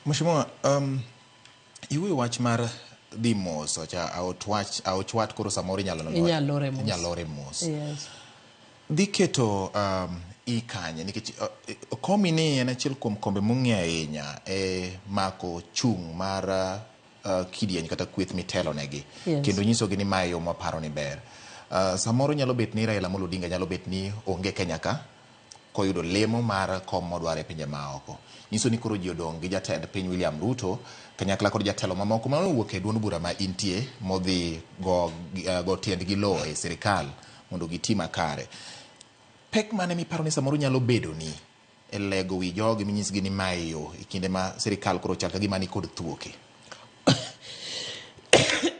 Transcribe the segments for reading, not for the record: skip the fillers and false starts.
Mheshimiwa, iwuoyo wach mar dhi mos ocha aotwach aochwat koro samoro inyalo Inyalo lore mos. Inyalo lore mos. Yes. Dhi keto ikanye nikech komi ni en achiel kuom kombe mong'e ahinya e mako chung' mar kidieny kata kweth mitelo negi. Kendo nyisogi ni mae yo mwaparo ni ber. Samoro nyalo bet ni Raila Amolo Odinga nyalo bet ni onge Kenya ka koyudo lemo mar kom modwaro e pinje maoko. Nyiso ni koro ji odong' gi jatend piny William Ruto kanyakla kod jatelo mamoko ma owuok e duond bura ma intie modhi go tiendgi lowo e sirikal mondo giti makare. Pek mane miparo ni samoro nyalo bedo ni e lego wi jogi minyisgi ni mae yo e kinde ma sirikal koro chal ka gima ni kod thuoke?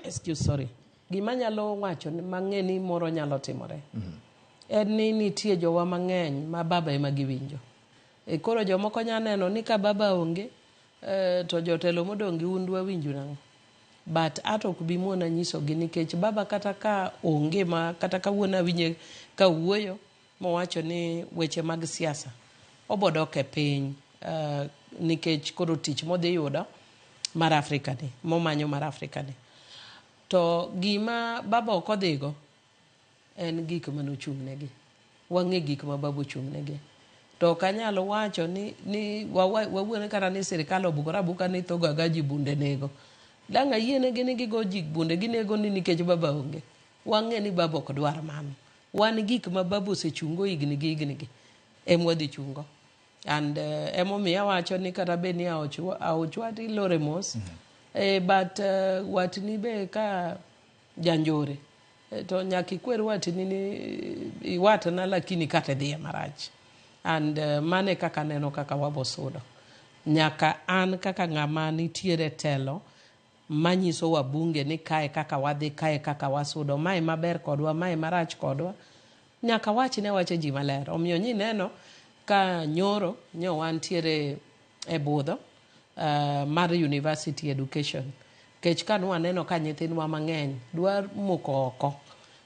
Excuse, sorry. Gima nyalo wacho mang'e ni moro nyalo timore. En ni nitie jowa mang'eny ma baba ema giwinjo. E koro jomoko nya neno ni ka baba onge to jotelo modong' gi un dwa winjo nang'o. But ato ok bi muona nyisogi nikech baba kata ka onge ma kata kawuono awinje ka wuoyo mowacho ni weche mag siasa obodok e piny nikech koro tich modhi yudo mar Afrika ni momanyo mar Afrika ni. To gima baba ok odhigo en gik mane ochung' negi. Wang'e gik ma baba ochung' negi. To ok anyal wacho ni wawuone kata ni sirikal obukore abuka ni thogo aga ji bunde nego. Dang' ayienegi ni gigo ji bunde ginego ni nikech baba onge. Wang'e ni baba ok dwar mano. Wan gik ma baba osechungo higni gi higni gi ema wadhi chungo. And emomiyo awacho ni kata bed ni aochwa ilore mos. But watni be ka janjore to nyaka ikwer watni ni iwatna lakini kata idhiye marach. And mano e kaka aneno kaka wabosudo. Nyaka an kaka ng'ama nitiere telo manyiso wabunge ni kae kaka wadhi, kae kaka wasudo, mae maber kodwa, mae marach kodwa. Nyaka wachne awacha ji maler. Omiyo nyineno ka nyoro nyo wantiere e budho mar university education. Kech ka nwaneno ka nyithindwa mang'eny dwa moko oko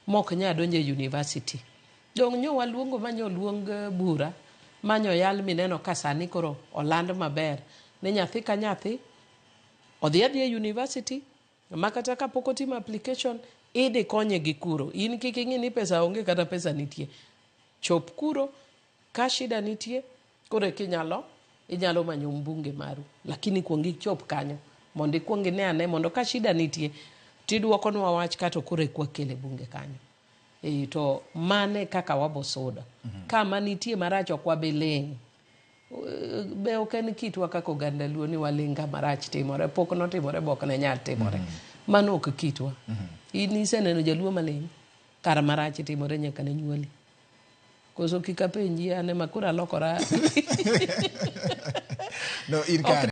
mok nya donjo e university. Dong' nyo waluongo ma nyo luong bura ma nyo yal mineno ka sani koro oland maber ni nyathi ka nyathi odhi adhiya e university ma kata kapok otimo application idhi konye gi kuro. In kik ing'i ni pesa onge kata pesa nitie. Chop kuro ka shida nitie koro eka inyalo manyo mbunge maru. Lakini kuong ichop kanyo mondo ikuong ine ane mondo ka shida nitie tiduokonwa wach kato koro eka wakele bunge kanyo. To mane kaka wabosudo. Kama nitie marach ok wabi ling'. Be ok en kitwa kaka oganda Luo ni waling' kama rach timore. Pok notimore be ok ne nyal timore. Mano ok kitwa. In iseneno jaluo maling' kar marach timore nyaka ne nyuoli. Koso kik apenji ane ma koro alokora. No, in kare.